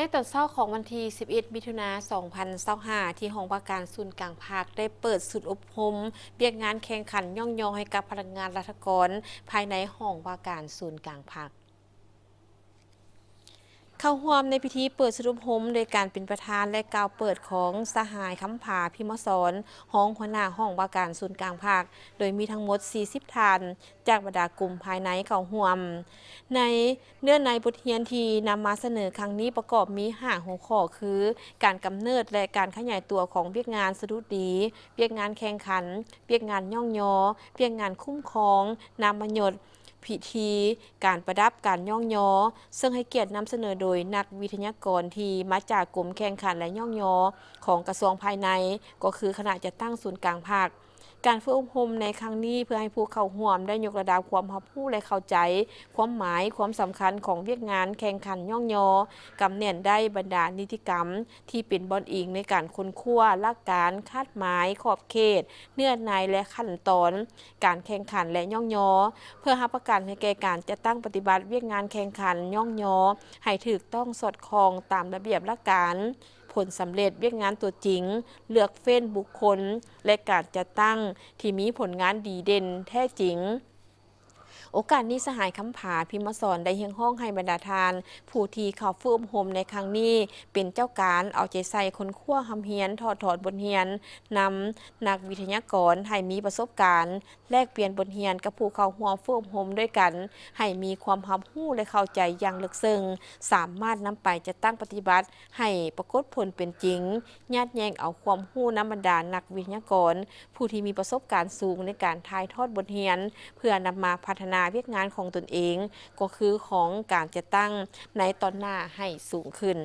ໃນຕອນເຊົ້າຂອງວັນທີສິບເອັດ ມິຖຸນາ ສອງພັນຊາວຫ້າ ທີ່ຫ້ອງວ່າການສູນກາງພັກ ໄດ້ເປີດຊຸດອົບຮົມວຽກງານແຂ່ງຂັນຍ້ອງຍໍໃຫ້ກັບພະນັກງານລັດຖະກອນພາຍໃນຫ້ອງວ່າການສູນກາງພັກ. ເຂົ້າຮ່ວມໃນພິທີເປີດຊຸດອົບຮົມໂດຍການເປັນປະທານ ແລະ ກ່າວເປີດຂອງສະຫາຍ ຄຳຜາ ພິມມະສອນ ຮອງຫົວໜ້າຫ້ອງວ່າການສູນກາງພັກ ໂດຍມີທັງໝົດ ສີ່ສິບ ທ່ານ ຈາກບັນດາກຸ່ມພາຍໃນເຂົ້າຮ່ວມ. ໃນເນື້ອໃນບົດຮຽນທີ່ນຳມາສະເໜີຄັ້ງນີ້ປະກອບມີຫ້າຫົວຂໍ້ຄື ການກຳເນີດ ແລະ ການຂະຫຍາຍຕົວຂອງວຽກງານສະດຸດດີ, ວຽກງານແຂ່ງຂັນ, ວຽກງານຍ້ອງຍໍ, ວຽກງານຄຸ້ມຄອງນາມມະຍົດ, ພິທີການປະດັບການຍ້ອງຍໍ, ເຊິ່ງໃຫ້ກຽດນຳສະເໜີໂດຍນັກວິທະຍາກອນທີ່ມາຈາກກົມແຂ່ງຂັນ ແລະ ຍ້ອງຍໍຂອງກະຊວງພາຍໃນ, ກໍຄືຄະນະຈັດຕັ້ງສູນກາງພັກ. ການຝຶກອົບຮົມໃນຄັ້ງນີ້ ເພື່ອໃຫ້ຜູ້ເຂົ້າຮ່ວມໄດ້ຍົກລະດັບຄວາມຮັບຮູ້ ແລະ ເຂົ້າໃຈຄວາມໝາຍ, ຄວາມສຳຄັນຂອງວຽກງານແຂ່ງຂັນຍ້ອງຍໍ, ກຳແໜ້ນໄດ້ບັນດານິຕິກຳທີ່ເປັນບ່ອນອີງໃນການຄົ້ນຄວ້າ, ຫຼັກການ, ຄາດໝາຍ, ຂອບເຂດ, ເນື້ອໃນ ແລະ ຂັ້ນຕອນການແຂ່ງຂັນ ແລະ ຍ້ອງຍໍ, ເພື່ອຮັບປະກັນໃຫ້ແກ່ການຈັດຕັ້ງປະຕິບັດວຽກງານແຂ່ງຂັນຍ້ອງຍໍໃຫ້ຖືກຕ້ອງສອດຄ່ອງຕາມລະບຽບຫຼັກການ, ຜົນສຳເລັດວຽກງານຕົວຈິງ, ເລືອກເຟ້ນບຸກຄົນ ແລະ ການຈັດຕັ້ງທີ່ມີຜົນງານດີເດັ່ນແທ້ຈິງ. ໂອກາດນີ້ ສະຫາຍ ຄຳຜາ ພິມມະສອນ ໄດ້ຮຽກຮ້ອງໃຫ້ບັນດາທ່ານຜູ້ທີ່ເຂົ້າຝຶກອົບຮົມໃນຄັ້ງນີ້ ເປັນເຈົ້າການເອົາໃຈໃສ່ຄົ້ນຄວ້າຮ່ຳຮຽນ, ຖອດຖອນບົດຮຽນນຳນັກວິທະຍາກອນໃຫ້ມີປະສົບການ, ແລກປ່ຽນບົດຮຽນກັບຜູ້ເຂົ້າຮ່ວມຝຶກອົບຮົມດ້ວຍກັນ ໃຫ້ມີຄວາມຮັບຮູ້ ແລະ ເຂົ້າໃຈຢ່າງເລິກເຊິ່ງ, ສາມາດນຳໄປຈັດຕັ້ງປະຕິບັດໃຫ້ປາກົດຜົນເປັນຈິງ, ຍາດແຍ່ງເອົາຄວາມຮູ້ນຳບັນດານັກວິທະຍາກອນ ຜູ້ທີ່ມີປະສົບການສູງໃນການຖ່າຍທອດບົດຮຽນ ເພື່ອນຳມາພັດທະນາວຽກງານຂອງຕົນເອງ, ກໍຄືຂອງການຈັດຕັ້ງໃນຕອນໜ້າໃຫ້ສູງຂຶ້ນ.